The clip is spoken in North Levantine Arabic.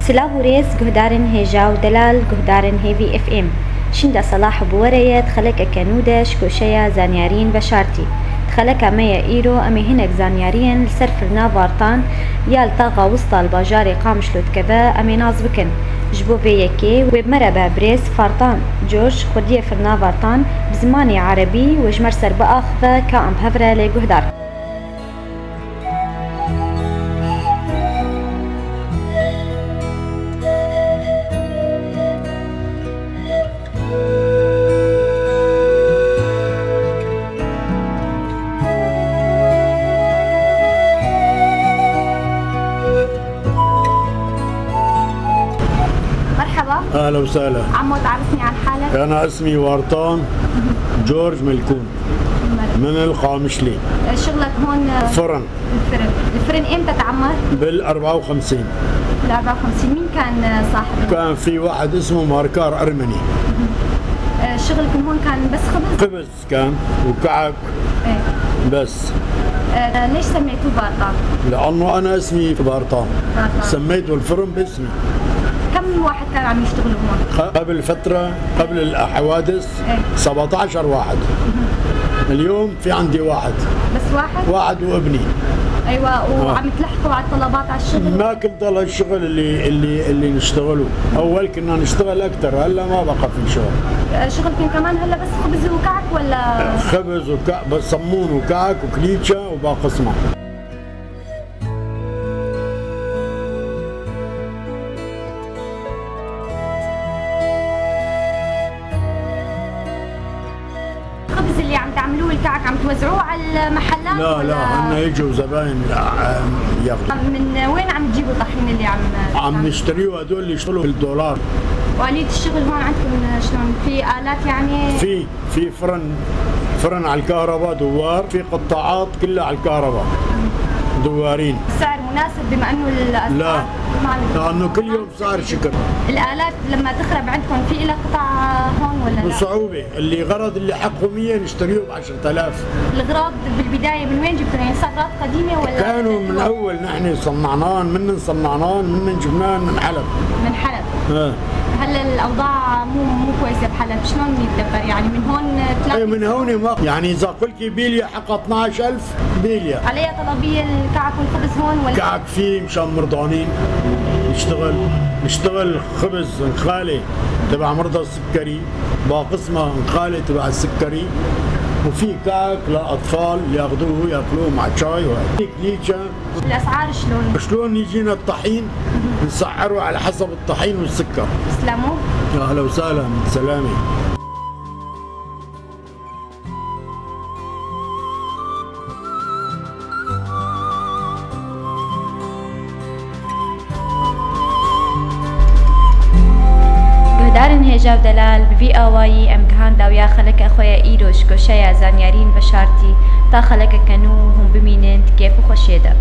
Silav û rêz guhdarên hêja û delal guhdarên Hêvî FM. Şînda Selah bi we re ye di xelekeke nû de ji koşeya zanyariyên veşartî. Di xeleka me ya îro em ê hinek zanyariyên li ser firna Vartan ya li taxa Wista li bajarê Qamişlo dikeve em ê nas bikin. Ji bo vê yekê wê bi me re be birêz Fartan Corc xwediyê firna Vartan bi zimanê erebî wê ji me ser biaxive ka em bi hev re lê guhdar. مرحبا. اهلا وسهلا. عمو تعرفني عن حالك؟ انا اسمي وارطان جورج ملكون من القامشلي. شغلك هون؟ فرن. الفرن امتى تعمر؟ بال 54. بال 54. مين كان صاحبه؟ كان في واحد اسمه ماركار ارمني. شغلكم هون كان بس خبز؟ خبز كان وكعك. ايه بس. ليش سميتوه بارطان؟ لانه انا اسمي بارطان. بارطان. سميته الفرن باسمي. كم واحد كان عم يشتغلوا هون؟ قبل فترة، قبل الحوادث إيه؟ 17 واحد. اليوم في عندي واحد. بس واحد؟ واحد وابني. ايوه. وعم تلحقوا على الطلبات على الشغل؟ ما كنت ضل الشغل اللي نشتغله، اول كنا نشتغل اكثر، هلا ما بقى في شغل. شغلكم كمان هلا بس خبز وكعك ولا؟ خبز وكعك، بس صمون وكعك وكليتشا وباقصمة. الخبز اللي عم تعملوه الكعك عم توزعوه على المحلات؟ لا ولا؟ لا، عنا يجوا زباين ياخذوا. من وين عم تجيبوا الطحين اللي عم نشتريه؟ هدول اللي يشتغلوا بالدولار. وآلية الشغل هون عندكم شلون؟ في آلات يعني؟ في فرن على الكهرباء دوار، في قطاعات كلها على الكهرباء دوارين. السعر مناسب بما انه الاسعار؟ لا، لانه كل يوم سعر شكل. الآلات لما تخرب عندكم في لها قطع هون ولا لا؟ بصعوبة، اللي غرض اللي حقه 100 نشتريه ب 10000. الأغراض بالبداية من وين جبتوها؟ يعني أغراض قديمة ولا؟ كانوا من أول نحن صنعناهم، من صنعناهم، من جبناهم من حلب. من حلب. هلا الأوضاع مو كويسة بحلب، شلون يتدبر؟ يعني من هون ايه من هون ما يعني إذا قلت بيليا حقها 12000 بيليا. عليها طلبية الكعك والخبز هون ولا؟ كعك فيه مشان مرضانين نشتغل خبز نخالي تبع مرضى السكري، باقسمة نخالي تبع السكري، وفي كعك لأطفال ياخذوه ياكلوه مع شاي وهيك كليتشا. الأسعار شلون؟ شلون يجينا الطحين نسعره على حسب الطحين والسكر. تسلموا. أهلا وسهلا، سلامي. Guhdarên hêja û delal bi vî awayî em gihan dawiya xeleka xwe ya îro ji koşeya zanyariyên veşartî ta xelekeke nû hûn bimînin di kêf û xweşiyê de.